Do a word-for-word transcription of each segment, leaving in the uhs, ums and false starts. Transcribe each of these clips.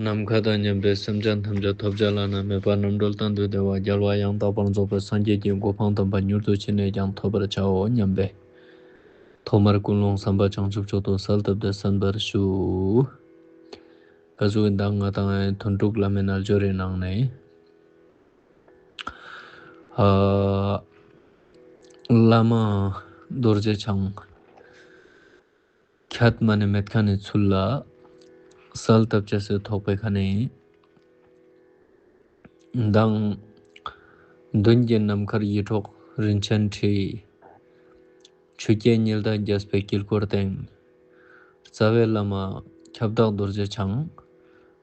ནམ་མཁའ་དང་མཉམ་པའི་སེམས་ཅན་ཐམས་ཅད་ཐོབ་བྱ་བླ་ན་མེད་པ་རྣམ་གྲོལ་དང་དུ་བདེ་བ་རྒྱལ་བ་ཡང་དག་པར་རྫོགས་པའི་སངས་རྒྱས་ཀྱི་གོ་འཕང་དམ་པ་མྱུར་དུ་ཅི་ནས་ཀྱང་ཐོབ་པར་བྱའོ་སྙམ་པས། ཐོག་མར་ཀུན་སློང་བསམ་པ་བྱང་ཆུབ་མཆོག་ཏུ་གསལ་བཏབ་སྟེ་གསན་པར་ཞུ། ཀ་ཟུག་གི་མདང་ང་དང་ཐུན་དྲུག་བླ་མའི་རྣལ་འབྱོར་རི་ནང་ནས། ཨ། བླ་མ་རྡོ་རྗེ་འཆང་ཁྱད་མ་ནེ་མེད་ཁན་ནི་ཚུལ་ལ་གསལ་བཏབ་ཅེས་སི་ཐོག་པའི་ཁ་ནས་མདང་མདུན་གྱི་ནམ་མཁར་ཡིད་འཕྲོག་རིན་ཆེན་ཁྲི། ཆུ་སྐྱེས་ཉི་ཟླ་རྒྱས་པའི་དཀྱིལ་འཁོར་སྟེང་། རྩ་བའི་བླ་མ་ཁྱབ་བདག་རྡོ་རྗེ་འཆང་།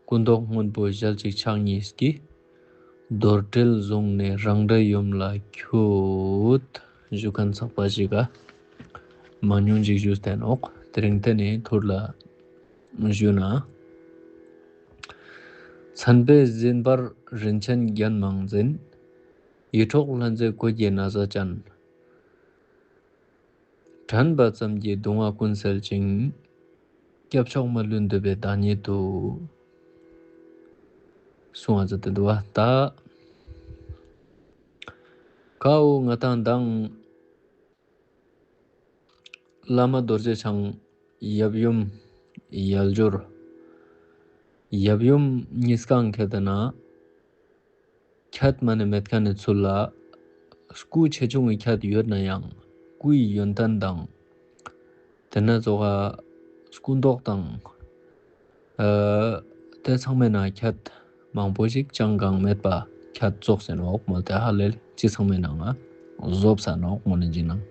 སྐུ་མདོག་སྔོན་པོ་ཞལ་གཅིག་ཕྱག་གཉིས་ཀྱིས། རྡོར་དྲིལ་བཟུང་ནས་རང་འདྲའི་ཡུམ་ལ་འཁྱུད། ཞུ་ཁན་ཚག་པ་ཞིག་ག་མང་ཉུང་ཞིག་ཞུས་ཏེ་ནོག། དེ་རིང་ཏེ་ནེ་ཐུར་ལ་ཞུ་ན། མཚན་དཔེ་གཟི་འབར་རིན་ཆེན་རྒྱན་མང་འཛིན། ཡིད་འཕྲོག་ལྷ་མཛེས་གོས་ཀྱི་ན་བཟའ་ཅན། དྲན་པ་ཙམ་གྱིས་གདུང་བ་ཀུན་སེལ་ཅིང་། སྐྱབས་མཆོག་མ་ལུས་འདོད་པའི་བདག་ཉིད་དུ། གསུང་བ་མཛད་དེ་འདུག་པ། ད་ཀ་བོ་ང་དང་མདང་བླ་མ་རྡོ་རྗེ་འཆང་ཡབ་ཡུམ་ཡལ་འབྱོར། ཡབ་ཡུམ་གཉིས་ཀའང་ཁྱད་དེ་ན། ཁྱད་མ་ནེ་མེད་ཁན་ནི་ཚུལ་ལ། སྐུ་ཆེ་ཆུང་གི་ཁྱད་ཡོད་ན་ཡང་སྐུའི་ཡོན་ཏན་དང་། ཏེ་ནེ་ཙོགས་སྐུ་མདོག་དང་། ཨ། ཏེ་ཚང་མའི་ནང་ཁྱད་མང་པོ་ཞིག་ཅང་གང་མེད་པ་ཁྱད་ཙོགས་ཨིན་ནོག་མོལ་ཏེ་ཧ་ལས་ཅི་ཚང་མའི་ནང་ང་བཟོབས་ས་ནོག་མོལ་ནི་ཅིག་ནང་།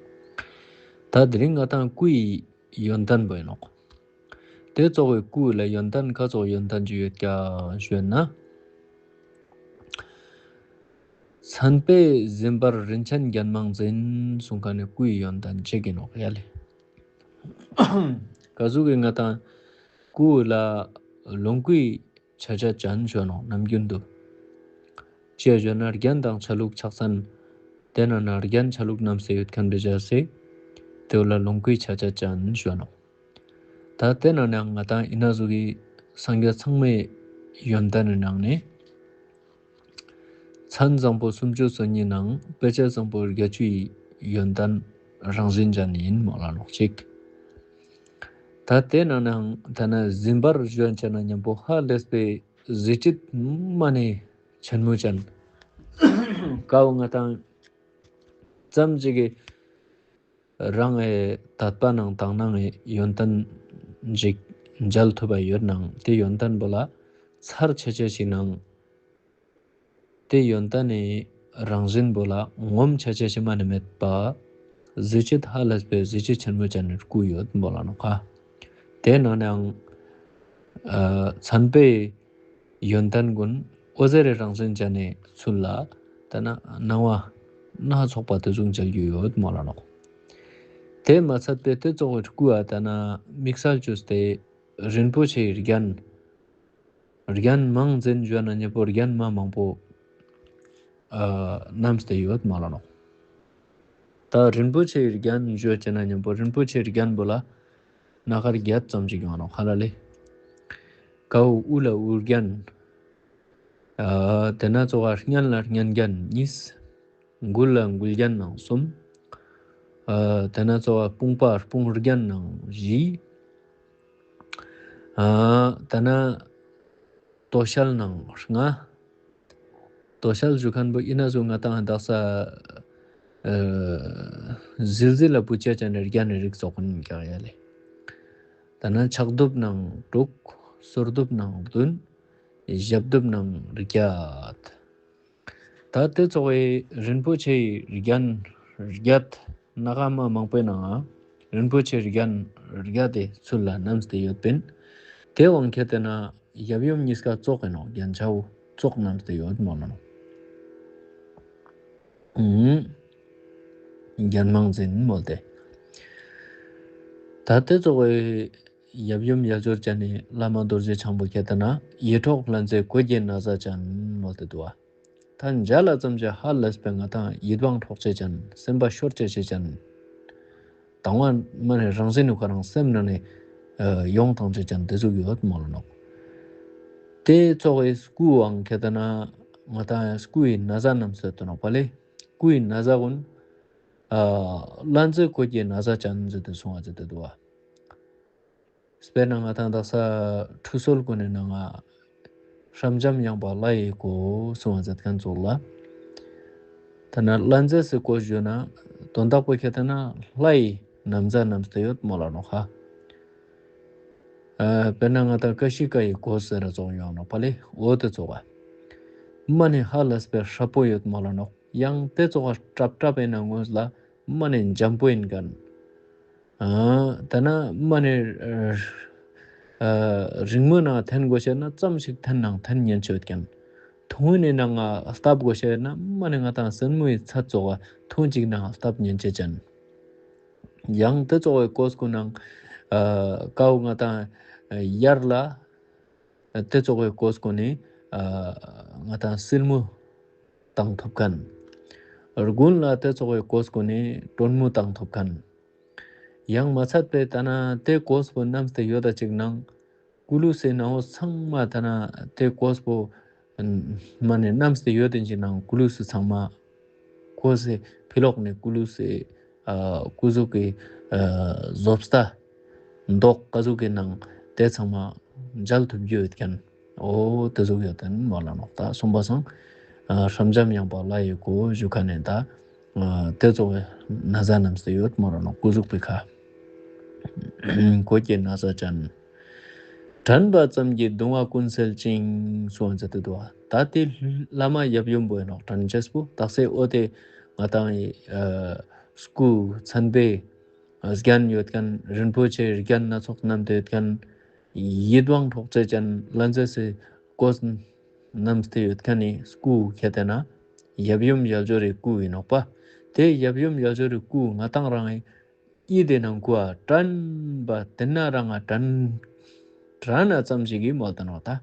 ད་དེ་རིང་ང་དང་སྐུའི་ཡོན་ཏན་པོ་ཨིན་ནོག། ཏེ་ཙོགས་སི་སྐུ་ལ་ཡོན་ཏན་ཀ་ཙོགས་ཡོན་ཏན་ཅིག་ཡོད་ཀྱག་ཞུ་ན། མཚན་དཔེ་གཟི་འབར་རིན་ཆེན་རྒྱན་མང་འཛིན་གསུང་ཁན་ནི་སྐུའི་ཡོན་ཏན་ཅིག་ཨིན་ནོག་ཡ་ལེ། ཀ་ཟུག་གི་ང་དང་སྐུ་ལ་ལོངས་སྐུའི་ཆ་བྱད་ཅན་ཞུ་ནོག་ནམ་རྒྱུན་དུ། ཅི་ཞུ་ན་རྒྱན་དང་ཆ་ལུགས་ཕྱག་མཚན། ཏེ་ནེ་ན་རྒྱན་ཆ་ལུགས་རྣམས་སུ་ཡོད་ཁན་བེ་ཞ་སེ། ཏེ་བོ་ལ་ལོངས་སྐུའི་ཆ་བྱད་ཅན་ཞུ་ནོག། ད་ཏེ་ནང་ནའང་ང་དང་ཨི་ན་ཟུག་གི་སངས་རྒྱས་ཚང་མའི་ཡོན་ཏན་ནི་ནང་ནས་མཚན་བཟང་པོ་སུམ་ཅུ་སོ་གཉིས་ནང་དཔེ་བྱད་བཟང་པོ་བརྒྱད་ཅུའི་ཡོན་ཏན་རང་བཞིན་ཅན་ཨིན་མོལ་ལ་ནོག་ཅིག། ད་ཏེ་ནང་ནའང་ད་ན་གཟི་འབར་ཞུ་ཅེས་ན་ཉམ་པོ་ཧ་ལས་པའི་གཟི་བརྗིད་མ་ནེ་ཆེན་མོ་ཅན། ཀ་བོ་ང་དང་ཙམ་ཅིག་གི་རང་ངི་དད་པ་ནང་དག་སྣང་ངི་ཡོན་ཏན་ཞིག་མཇལ་ཐུབ་པ་ཡོད་ནའང་ཏེ་ཡོན་ཏན་པོ་ལ་ཚར་ཆ་ཆ་ཞིག་ནང་ཏེ་ཡོན་ཏན་ནི་རང་བཞིན་པོ་ལ་ངོམས་ཆ་ཆ་ཞིག་མ་ནེ་མེད་པ་གཟི་བརྗིད་ཧ་ལས་པའི་གཟི་བརྗིད་ཆེན་མོ་ཅན་ནི་སྐུ་ཡོད་མོལ་ལ་ནོག་ཁ། ཏེ་ནང་ནའང་ཨ་མཚན་དཔེའི་ཡོན་ཏན་ཀུན་འོད་ཟེར་རི་རང་བཞིན་ཅན་ནི་ཚུལ་ལ་ཏེ་ན་སྣང་བ་སྣ་ཚོགས་པ་ཏེ་ཟུག་མཇལ་རྒྱུ་ཡོད་མོལ་ལ་ནོག། ཏེ་མ་ཚད་པའི་ཏེ་ཙོགས་སི་སྐུ་ཨ་ཏེ་ན་དམིགས་བསལ་ཅོས་ཏེ་རིན་པོ་ཆེའི་རྒྱན། རྒྱན་མང་འཛིན་ཞུ་ན་ཉམ་པོ་རྒྱན་མ་མང་པོ་ཨ་བསྣམས་ཏེ་ཡོད་མོལ་ལ་ནོག། ད་རིན་པོ་ཆེའི་རྒྱན་ཞུ་ཅེས་ན་ཉམ་པོ་རིན་པོ་ཆེའི་རྒྱན་པོ་ལ་སྣ་ཁ་བརྒྱད་ཙམ་ཅིག་ཡོང་ནོག་ཧ་ལ་ལེ། ཀ་བོ་དབུ་ལ་དབུ་རྒྱན། ཨ་ཏེ་ནེ་ཙོགས་སྙན་ལ་སྙན་རྒྱན་གཉིས། མགུལ་ལ་མགུལ་རྒྱན་ནང་གསུམ། ཨ་ཏེ་ནེ་ཙོགས་དཔུང་པ་དཔུང་རྒྱན་ནང་བཞི། ཨ་ཏེ་ནེ་དོ་ཤལ་ནང་ལྔ། དོ་ཤལ་ཞུ་ཁན་པོ་ཨི་ན་ཟུག་ང་དང་དག་ས་ཨ་ཟིལ་ཟིལ་ལ་བུ་ཅ་ཅན་ནི་རྒྱན་ནི་རིགས་ཙོགས་ཨིན་ཀྱག་ཡ་ལེ། ཏེ་ནེ་ཕྱག་གདུབ་ནང་དྲུག། སོར་གདུབ་ནང་བདུན། ཞབས་གདུབ་ནང་བརྒྱད། ད་ཏེ་ཙོགས་སི་རིན་པོ་ཆེའི་རྒྱན་བརྒྱད་སྣ་ཁ་མ་མང་པོའི་ནང་ང་རིན་པོ་ཆེའི་རྒྱན་བརྒྱད་ཏེ་ཚུལ་ལ་བསྣམས་ཏེ་ཡོད་པིན། ཏེ་དབང་ཁྱེད་ཏེ་ན་ཡབ་ཡུམ་གཉིས་ཀ་ཙོགས་ཨིན་ནོག། རྒྱན་ཆ་བོ་ཙོགས་བསྣམས་ཏེ་ཡོད་མོལ་ལ་ནོག། ཨུམ། རྒྱན་མང་འཛིན་མོལ་ཏེ། ད་ཏེ་ཙོགས་སི་ཡབ་ཡུམ་ཡ་ཇོར་ཅན་ནི་བླ་མ་རྡོ་རྗེ་འཆང་པོ་ཁྱེད་ཏེ་ན་ཡིད་འཕྲོག་ལྷ་མཛེས་གོས་ཀྱི་ན་བཟའ་ཅན་མོལ་ཏེ་འདུག་པ། ད་མཇལ་ལ་ཙམ་ཞིག་ཧ་ལས་པའི་ང་དང་ཡིད་དབང་འཕྲོག་ཅེས་ཅན། སེམས་པ་ཤོར་ཅེས་ཅན། དང་བ་མ་ནེ་རང་བཞིན་ནི་ཁོ་རང་སེམས་ནང་ནེ་ཡོང་ཐང་ཅེས་ཅན་ཏེ་ཟུག་ཡོད་མོལ་ལ་ནོག། ཏེ་ཙོགས་སི་སྐུའང་ཁྱེར་ཏེ་ན་ང་དང་སྐུའི་ན་བཟའ་རྣམས་སུ་ཡོད་དོ་ནོག་པ་ལེ། སྐུའི་ན་བཟའ་གུན་ཨ་ལྷ་མཛེས་གོས་ཀྱི་ན་བཟའ་ཅན་ཟེར་ཏེ་གསུང་བ་ཟེར་ཏེ་འདུག་པ། དཔེར་ན་ང་དང་དག་ས་ཁྲུས་གསོལ་གུན་ནི་ནང་ང་སྲབ་འཇམ་ཡངས་པ་ལྷ་ཡི་གོས་གསུང་བ་ཟེར་ཁན་ཙོགས་ལ། ཏེ་ནེ་ལྷ་མཛེས་སི་གོས་ཞུ་ན་དོན་དག་པོ་ཁྱེར་ཏེ་ན་ལྷ་ཡི་ན་བཟའ་རྣམས་ཏེ་ཡོད་མོལ་ལ་ནོག་ཧ། ཨ་དཔེར་ན་ང་དང་ཀ་ཤི་ཀ་ཡི་གོས་ཟེར་ར་ཙོགས་ཡོང་ནོག་པ་ལེ། འོ་ཏེ་ཙོགས་པ། མ་ནེ་ཧ་ལས་པའི་སྲབ་པོ་ཡོད་མོལ་ལ་ནོག། ཡང་ཏེ་ཙོགས་པ་སྲབ་སྲབ་ཨིན་ན་ངོས་ལ་མ་ནེ་འཇམ་པོ་ཨིན་ཁན། ཨ་ཏེ་ནེ་མ་ནེ་ཨ་རིང་མོའི་ནང་ང་ཐེན་གོས་ཤེས་ན་ཙམ་ཞིག་ཐེན་ནང་ཐེན་ཉན་ཆོད་ཁན། ཐུང་ངུའི་ནང་ང་སྟབ་གོས་ཤེས་ན་མ་ནེ་ང་དང་སེན་མོའི་ཚད་ཙོགས་པ་ཐུང་ཅིག་ནང་སྟབ་ཉན་ཆོད་ཅན། ཡང་ཏེ་ཙོགས་པའི་གོས་གུན་ནང་ཨ་ཀའོ་ང་དང་ཡར་ལ་ཏེ་ཙོགས་པའི་གོས་གུན་ནི་ཨ་ང་དང་སིལ་མོ་ཏང་ཐུབ་ཁན། རྒུན་ལ་ཏེ་ཙོགས་པའི་གོས་གུན་ནི་དྲོན་མོ་ཏང་ཐུབ་ཁན། ཡང་མ་ཚད་པའི་ཏེ་ནེ་ཏེ་གོས་པོ་ནམས་ཏེ་ཡོད་ད་ཅིག་ནང་ཀུ་ལུ་སི་ནང་འོ་ཚང་མ་ཏེ་ནེ་ཏེ་གོས་པོ་མ་ནེ་ནམས་ཏེ་ཡོད་དེ་ཅིག་ནང་ཀུ་ལུ་སི་ཚང་མ་གོས་སི་ཕི་ལོགས་ནེ་ཀུ་ལུ་སི་ཨ་སྐུ་གཟུགས་ཀྱི་ཨ་བཟོ་ལྟ་མདོག་ཀ་ཟུག་གི་ནང་ཏེ་ཚང་མ་མཇལ་ཐུབ་རྒྱུ་ཡོད་ཁན། འོ་ཏེ་ཟུག་ཡོད་དེ་མོལ་ལ་ནོག། ཏ་སོང་པ་སང་ཨ་སྲབ་འཇམ་ཡངས་པ་ལྷ་ཡི་གོས་ཞུ་ཁན་ནི་ཏ་ཨ་ཏེ་ཙོགས་པའི་ན་བཟའ་རྣམས་ཏེ་ཡོད་མོལ་ལ་ནོག། སྐུ་གཟུགས་པོའི་ཁ་གོས་ཀྱི་ན་བཟའ་ཅན། དྲན་པ་ཙམ་གྱིས་གདུང་བ་ཀུན་སེལ་ཅིང་གསུངས་ཏེ་འདུག་པ། ཏ་ཏེ་བླ་མ་ཡབ་ཡུམ་པོ་ཨིན་ནོག། དྲན་ཅེས་པོ་དག་ས་འོ་ཏེ་ང་དང་ཨ་སྐུ་མཚན་དཔེ་ཨ་རྒྱན་ཡོད་ཁན་རིན་པོ་ཆེ་རྒྱན་སྣ་ཚོགས་བསྣམས་ཏེ་ཡོད་ཁན་ཡིད་དབང་འཕྲོག་ཅེས་ཅན་ལྷ་མཛེས་སི་གོས་བསྣམས་ཏེ་ཡོད་ཁན་ནི་སྐུ་ཁྱེར་ཏེ་ན་ཡབ་ཡུམ་ཡལ་འབྱོར་རི་སྐུ་ཨིན་ནོག་པ། ཏེ་ཡབ་ཡུམ་ཡལ་འབྱོར་རི་སྐུ་ང་དང་རང་ངི་ཡིད་དེ་ནང་ཁུ་ཨ་དྲན་པ་ཏེ་ན་རང་ང་དྲན་དྲན་ན་ཙམ་ཞིག་གི་མོལ་ཏེ་ནོག་ཏ།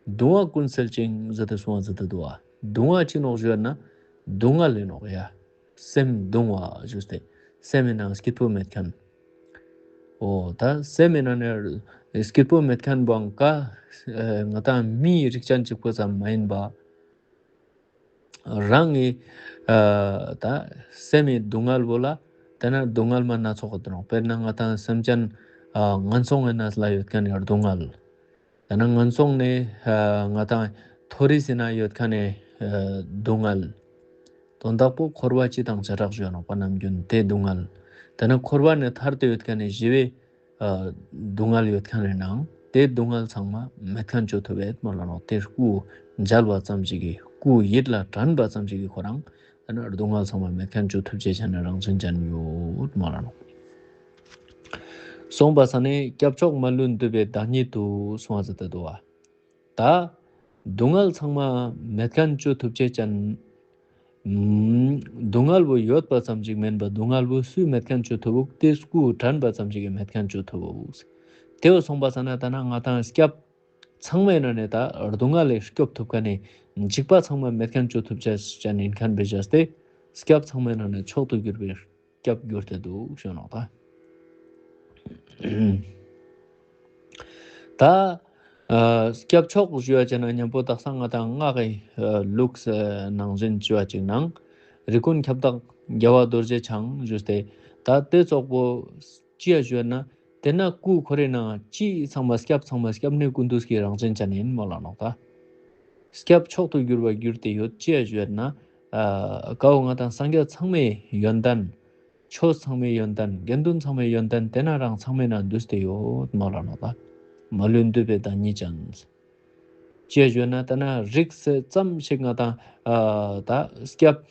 གདུང་བ་ཀུན་སེལ་ཅིང་ཟེར་ཏེ་གསུངས་ཏེ་འདུག་པ། གདུང་བ་ཅི་ནོག་ཞུ་ན་སྡུག་བསྔལ་ཨིན་ནོག་ཡ། སེམས་གདུང་བ་ཞུས་ཏེ་སེམས་སི་ནང་སྐྱིད་པོ་མེད་ཁན། འོ་ཏ་སེམས་སི་ནང་ནེ་སྐྱིད་པོ་མེད་ཁན་བོའང་ཀ་ཨ་ང་དང་མིའི་རིགས་ཅན་ཅིག་པོ་ཙམ་མ་ཨིན་པ། རང་ངི་ཨ་ཏ་སེམས་སི་སྡུག་བསྔལ་བོ་ལ་ཏེ་ན་སྡུག་བསྔལ་མ་སྣ་ཚོགས་ཡོད་དེ་ནོག། དཔེར་ན་ང་དང་སེམས་ཅན་ཨ་ངན་སོང་ངི་ནང་ལ་ཡོད་ཁན་ནི་སྡུག་བསྔལ། ཏེ་ན་ངན་སོང་ནེ་ཨ་ང་དང་མཐོ་རིས་སི་ནང་ཡོད་ཁན་ནི་ཨ་སྡུག་བསྔལ། དོན་དག་པོ་འཁོར་བ་སྤྱི་དང་བྱེ་བྲག་ཞུ་ནོག་པ་ནམ་རྒྱུན་ཏེ་སྡུག་བསྔལ། ཏེ་ན་འཁོར་བ་ནེ་ཐར་ཏེ་ཡོད་ཁན་ནི་ཞི་བའི་ཨ་སྡུག་བསྔལ་ཡོད་ཁན་ནི་ནང་ཏེ་སྡུག་བསྔལ་ཚང་མ་མེད་ཁན་ཅོ་ཐུབ་པ་མོལ་ལ་ནོག། ཏེ་སྐུ་མཇལ་བ་ཙམ་ཞིག་གི་སྐུ་ཡིད་ལ་དྲན་པ་ཙམ་ཞིག་གི་ཁོ་རང་ཏེ་ན་སྡུག་བསྔལ་ཚང་མ་མེད་ཁན་ཅོ་ཐུབ་ཅེས་ཅན་ནི་རང་བཞིན་ཅན་ཡོད་མོལ་ལ་ནོག། སོང་པ་སང་ནི་སྐྱབས་མཆོག་མ་ལུས་འདུད་པའི་བདག་ཉིད་དུ་གསུངས་ཏེ་འདུག་པ། ཏ་སྡུག་བསྔལ་ཚང་མ་མེད་ཁན་ཅོ་ཐུབ་ཅེས་ཅན། ཨུམ། སྡུག་བསྔལ་བོ་ཡོད་པ་ཙམ་ཞིག་མན་པ་སྡུག་བསྔལ་བོ་སུས་མེད་ཁན་ཅོ་ཐུབ་བོ། ཏེ་སྐུ་དྲན་པ་ཙམ་ཞིག་གི་མེད་ཁན་ཅོ་ཐུབ་བོ། ཏེ་བོ་སོང་པ་སང་ན་ཏ་ན་ང་དང་སྐྱབས་ཚང་མའི་ནང་ནེ་ཏ་སྡུག་བསྔལ་ལས་སྐྱོབ་ཐུབ་ཁན་ནི་འཇིགས་པ་ཚང་མ་མེད་ཁན་ཅོ་ཐུབ་ཅེས་ཅན་ཨིན་ཁན་བོའེ་ཅོས་ཏེ་སྐྱབས་ཚང་མའི་ནང་ནེ་མཆོག་ཏུ་གྱུར་པའི་སྐྱབས་གྱུར་ཏེ་འདུག་ཞུ་ནོག་ཏ། ཏ་ཨ་སྐྱབས་མཆོག་ཞུ་བ་ཅན་ན་ཉམ་པོ་དག་ས་ང་དང་སྔགས་ཀྱི་ཨ་ལུགས་ཨ་ནང་བཞིན་ཞུ་བ་ཅིག་ནང་རིགས་ཀུན་ཁྱབ་བདག་རྒྱལ་བ་རྡོ་རྗེ་འཆང་ཞུས་ཏེ་ཏ་ཏེ་ཙོགས་པོ་ཅི་ཡ་ཞུ་ན་ཏེ་ན་སྐུ་འཁོར་རི་ནང་ཅི་ཚང་མ་སྐྱབས་ཚང་མ་སྐྱབས་གནས་ཀུན་འདུས་ཀྱི་རང་བཞིན་ཅན་ཨིན་མོལ་ལ་ནོག་ཏ། སྐྱབས་མཆོག་ཏུ་གྱུར་པ་གྱུར་ཏེ་ཡོད་ཅི་ཡ་ཞུ་ན་ཨ་ཀ་བོ་ང་དང་སངས་རྒྱས་ཚང་མའི་ཡོན་ཏན། ཆོས་ཚང་མའི་ཡོན་ཏན་དགེ་འདུན་ཚང་མའི་ཡོན་ཏན་ཏེ་ན་རང་ཚང་མའི་ནང་འདུས་ཏེ་ཡོད་མོལ་ལ་ནོག་ཏ། མ་ལུས་འདུད་པའི་བདག་ཉིད་ཅན། ཅི་ཡ་ཞུ་ན་ཏ་ན་རིགས་སུ་ཙམ་ཞིག་ང་དང་ཨ་ཏ་སྐྱབས་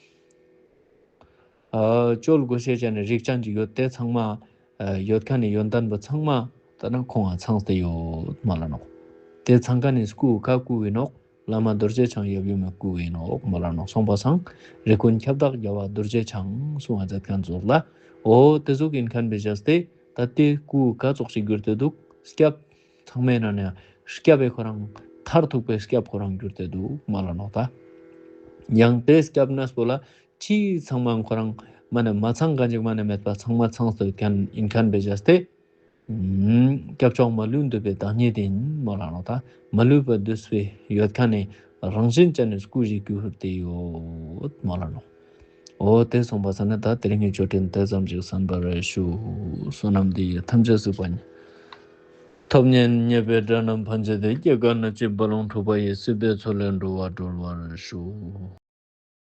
ཨ་ཅོལ་གོས་ཤེས་ཅན་ནི་རིགས་ཅན་ཅིག་ཡོད་ཏེ་ཚང་མ་ཨ་ཡོད་ཁན་ནི་ཡོན་ཏན་བོ་ཚང་མ་ཏ་ན་ཁོང་ང་ཚང་སྟེ་ཡོད་མོལ་ལ་ནོག། ཏེ་ཚང་ཁན་ནི་སྐུ་ཀ་སྐུ་ཨིན་ནོག། བླ་མ་རྡོ་རྗེ་འཆང་ཡབ་ཡུམ་མི་སྐུ་ཨིན་ནོག་མོལ་ལ་ནོག། སོང་པ་སང་རིགས་ཀུན་ཁྱབ་བདག་རྒྱལ་བ་རྡོ་རྗེ་འཆང་གསུང་བ་མཛད་ཁན་ཙོགས་ལ་འོ་ཏེ་ཟུག་ཨིན་ཁན་བོའེ་ཅོས་ཏེ་ཏ་ཏེ་སྐུ་ཀ་ཙོགས་ཤིག་གྱུར་ཏེ་འདུག། སྐྱབས་ཚང་མའི་ནང་ནེ་སྐྱབས་པའི་ཁོ་རང་མཐར་ཐུག་པའི་སྐྱབས་ཁོ་རང་གྱུར་ཏེ་འདུག་མོལ་ལ་ནོག་ཏ། ཡང་ཏེ་སྐྱབས་གནས་པོ་ལ་ཅི་ཚང་མ་ཁོ་རང་མ་ནེ་མ་ཚང་ཁན་ཅིག་མ་ནེ་མེད་པ་ཚང་མ་ཚང་སྟེ་ཡོད་ཁན་ཨིན་ཁན་བོའེ་ཅོས་ཏེ། སྐྱབས་མཆོག་མ་ལུས་འདོད་པའི་བདག་ཉིད་ཡིན་མོལ་ལ་ནོག། ད་མ་ལུས་པ་འདོད་པའི་ཡོད་ཁན་ནི་རང་བཞིན་ཅན་ནི་སྐུ་ཞིག་གྱུར་ཏེ་ཡོད་མོལ་ལ་ནོག། འོ་དེ་སོང་པ་ས་ན་ད་དེ་རིང་གི་ཆོས་འབྲེལ་དེ་ཙམ་ཞིག་གསན་པར་ཞུ། བསོད་ནམས་འདི་ཡིས་ཐམས་ཅད་གཟིགས་པ་ཉིད། ཐོབ་ནས་ཉེས་པའི་དགྲ་རྣམས་ཕམ་བྱས་ཏེ། སྐྱེ་རྒ་ན་འཆིའི་རྦ་ཀློང་འཁྲུགས་པ་ཡི། སྲིད་པའི་མཚོ་ལས་འགྲོ་བ་སྒྲོལ་བར་ཤོག།